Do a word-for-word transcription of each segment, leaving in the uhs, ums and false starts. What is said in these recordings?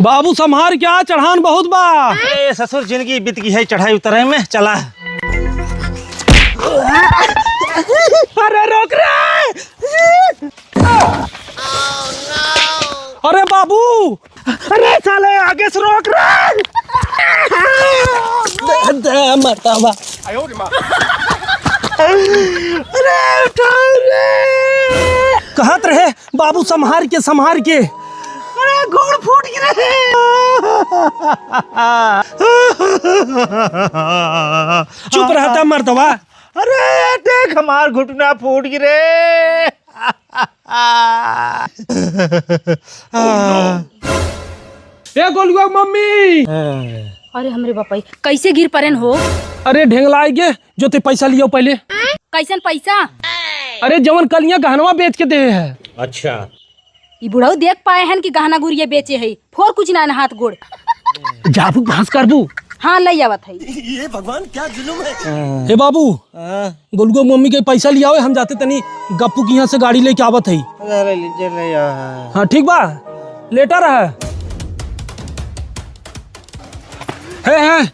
बाबू, सम्हार के आ, चढ़ान बहुत बा। ए ससुर, जिंदगी बीत गई है चढ़ाई उतरे में, चला। अरे रोक रे। अरे बाबू, अरे साले, आगे से रोक रे। दे, दे, मरता बा। अरे उठाओ रे। कहत रहे बाबू, सम्हार के, सम्हार के। अरे गोड़ फूट गिरे। चुप रहता मर्दवा। अरे देख, हमार घुटना फूट गिरे। ए गोलुआ मम्मी। अरे हमरे बापा, कैसे गिर परेन हो? अरे ढेंगलाए गे, जो ते पैसा लियो पहले। कैसन पैसा? अरे जवन कलिया गहनवा बेच के दे है। अच्छा। ई बुढ़ऊ देख पाए हन कि गहना गुरिया बेचे है, फोर कुछ ना हाथ गोड़। जाबू घास करबू। हाँ, लई आवत है। ये भगवान, क्या जुलुम है। ए बाबू, हाँ। गोलुआ मम्मी के पैसा लियावे, हम जाते तनी गप्पू के यहाँ से गाड़ी लेके आवत है। अरे ले, ले, ले आ। हाँ ठीक बा, लेटा रहा। हे, हे,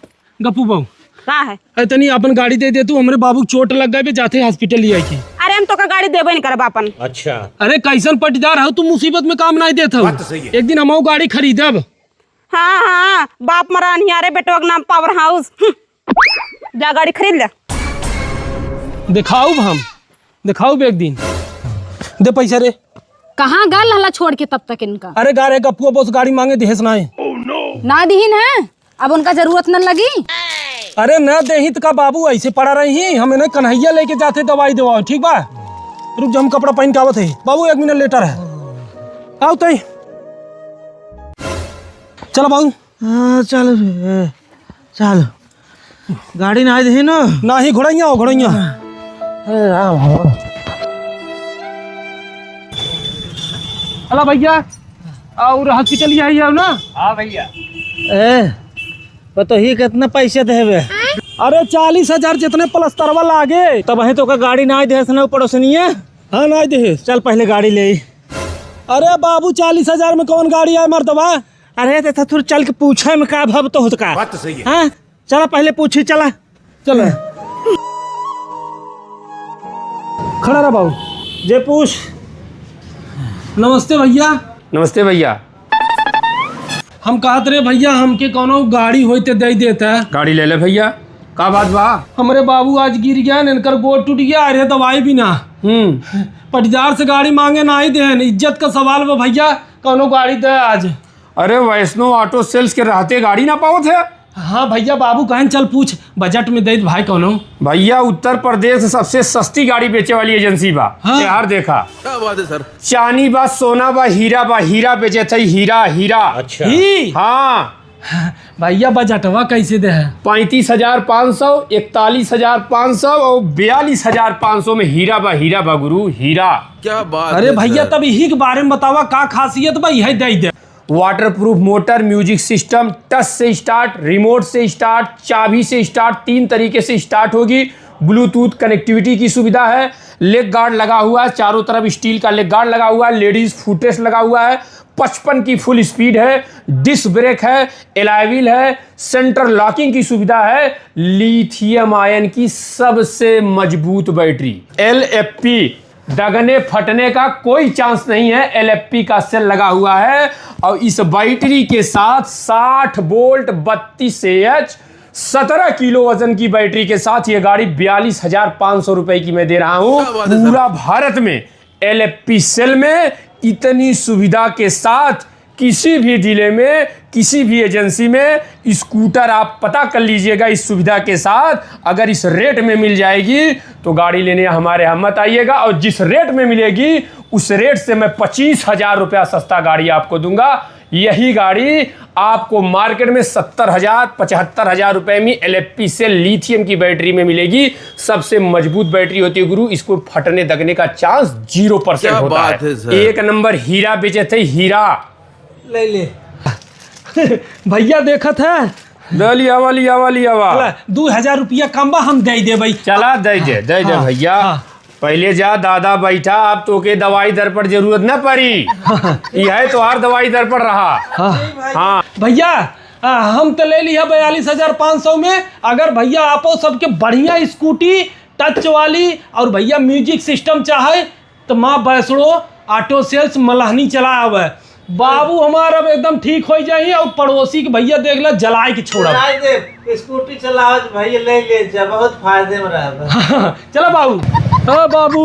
गप्पू बाबू। का है? अरे तनी अपन गाड़ी दे दे तू, हमरे बाबू के चोट लग गए बे, जाते hospital लिया के। अरे हम तोका गाड़ी देबे नहीं करब अपन। अच्छा। अरे कैसन पटीदार हो तू, मुसीबत में काम नहीं देत हो। बात तो सही है। एक दिन हम गाड़ी खरीदब। हाँ, हाँ, बाप मरा अनियारे बेटवा के नाम power house। हम्म। जा गाड़ी खरीद ले। दिखाऊ हम, दिखाऊ बे एक दिन। दे पैसा रे। कहाँ गा लहला छोड़ के तब तक इनका? अरे गा रे गपुआ बॉस गाड़ी मांगे दिहेस नाई। ना दिहिन है, अब उनका जरूरत न लगी। अरे न देही त का बाबू ऐसे पड़ा रही, हम इन्हें कन्हैया लेके जाते दवाई दवाओ, ठीक बा? रुक जा, हम कपड़ा पहन के आवत है। बाबू एक मिनट लेटा रहे। आओ तई। चलो बाबू। हाँ, चल बे, चल। गाड़ी ना आई देही न? ना ही घोड़ैया हो, घोड़ैया। अरे राम हो। हला भैया, और hospital ही आई है ना? हाँ भैया। ए, बतही कितना पैसे देबे? अरे चालीस हजार जितने प्लस्तरवा लागे। तब वहीं तो का गाड़ी ना आई देस ना पड़ोसनिया? हाँ, ना आई देस। चल पहले गाड़ी ले। अरे बाबू, चालीस हजार में कौन गाड़ी आए मर्दवा? अरे, ते थथुर चल के पूछे में का भव तो होत का? बात तो सही है। हाँ? चला पहले पूछी, चला। चला। खड़ा रह बाबू। जे पूछ। नमस्ते भैया। नमस्ते भैया। हम कहत रहे भैया, हमके कौनो गाड़ी होई ते दे देता। गाड़ी ले ले भैया, का बात बा? हमरे बाबू आज गिर गया, इनकर गोड़ टूट गया, अरे दवाई भी ना। हम्म। पटीदार से गाड़ी मांगे ना ही देन, इज्जत का सवाल बा भैया, कौनो गाड़ी दे आज। अरे, वैष्णो ऑटो सेल्स के रहते गाड़ी ना पावत है? हाँ भैया, बाबू कहन चल पूछ, बजट में दे दे भाई कौनो। भैया, उत्तर प्रदेश से सबसे सस्ती गाड़ी बेचे वाली एजेंसी बा। हाँ। यार देखा। क्या बात है सर? चानी बा, सोना बा, हीरा बा, हीरा बेचे थे, हीरा, हीरा। अच्छा। ही? हाँ। भैया, बजटवा कैसे दे है? पैंतीस हजार पाँच सौ, इकतालीस हजार पाँच सौ और बयालीस हजार पाँच सौ में हीरा बा, हीरा बा गुरु, हीरा। क्या बात अरे है भैया, सर? तब यही के बारे में बतावा, का खासियत बा, यही दे दे। Waterproof motor, music system, touch से start, remote से start, चाबी से start, तीन तरीके से start होगी। Bluetooth connectivity की सुविधा है। Leg guard लगा हुआ है, चारों तरफ steel का leg guard लगा हुआ है, ladies footrest लगा हुआ है, पचपन की full speed है, disc brake है, alloy wheel है, central locking की सुविधा है, lithium ion की सबसे मजबूत बैटरी। एल एफ पी दगने फटने का कोई chance नहीं है। एल एफ पी का सेल लगा हुआ है और इस बैटरी के साथ साठ वोल्ट, बत्तीस ए एच, सत्रह किलो वजन की बैटरी के साथ ये गाड़ी बयालीस हजार पाँच सौ रुपए की मैं दे रहा हूँ। क्या बात है सर? पूरा भारत में एल एफ पी सेल में इतनी सुविधा के साथ किसी भी जिले में, किसी भी एजेंसी में स्कूटर आप पता कर लीजिएगा। इस सुविधा के साथ अगर इस रेट में मिल जाएगी तो गाड़ी लेने हमारे यहाँ मत आइएगा, और जिस रेट में मिलेगी उस रेट से मैं पच्चीस हजार रुपया सस्ता गाड़ी आपको दूंगा। यही गाड़ी आपको मार्केट में सत्तर हजार, पचहत्तर हजार रुपए में एल एफ पी से लिथियम की बैटरी में मिलेगी। सबसे मजबूत बैटरी होती है गुरु, इसको फटने दगने का चांस जीरो परसेंट क्या होता बात है। है सर। एक नंबर हीरा बेचे थे, हीरा। ले ले। भैया देखत है। ले लियावा, लियावा, लियावा। चला, दू हजार रुपया कम बा, हम दे देबै। चला, दे दे, दे दे हाँ, भैया। हाँ। पहिले जा दादा बैठा, अब तोके दवाई दरपट जरूरत न परी। यह तोहार दवाई दरपट रहा। हाँ। हाँ। भैया, आ, हम त ले लिया बयालीस हजार पाँच सौ में। अगर भैया आपो सबके बढ़िया स्कूटी टच वाली और भैया म्यूजिक सिस्टम चाहे तो माँ वैष्णो ऑटो सेल्स मलहनी चला आवे। बाबू हमार अब एकदम ठीक हो जाई और पड़ोसी के भैया देख ला जलाए के छोड़ा। चलाए दे, स्कूटी चलाओ भैया, ले ले जा, बहुत फायदे में रहबा। चला बाबू। हाँ बाबू।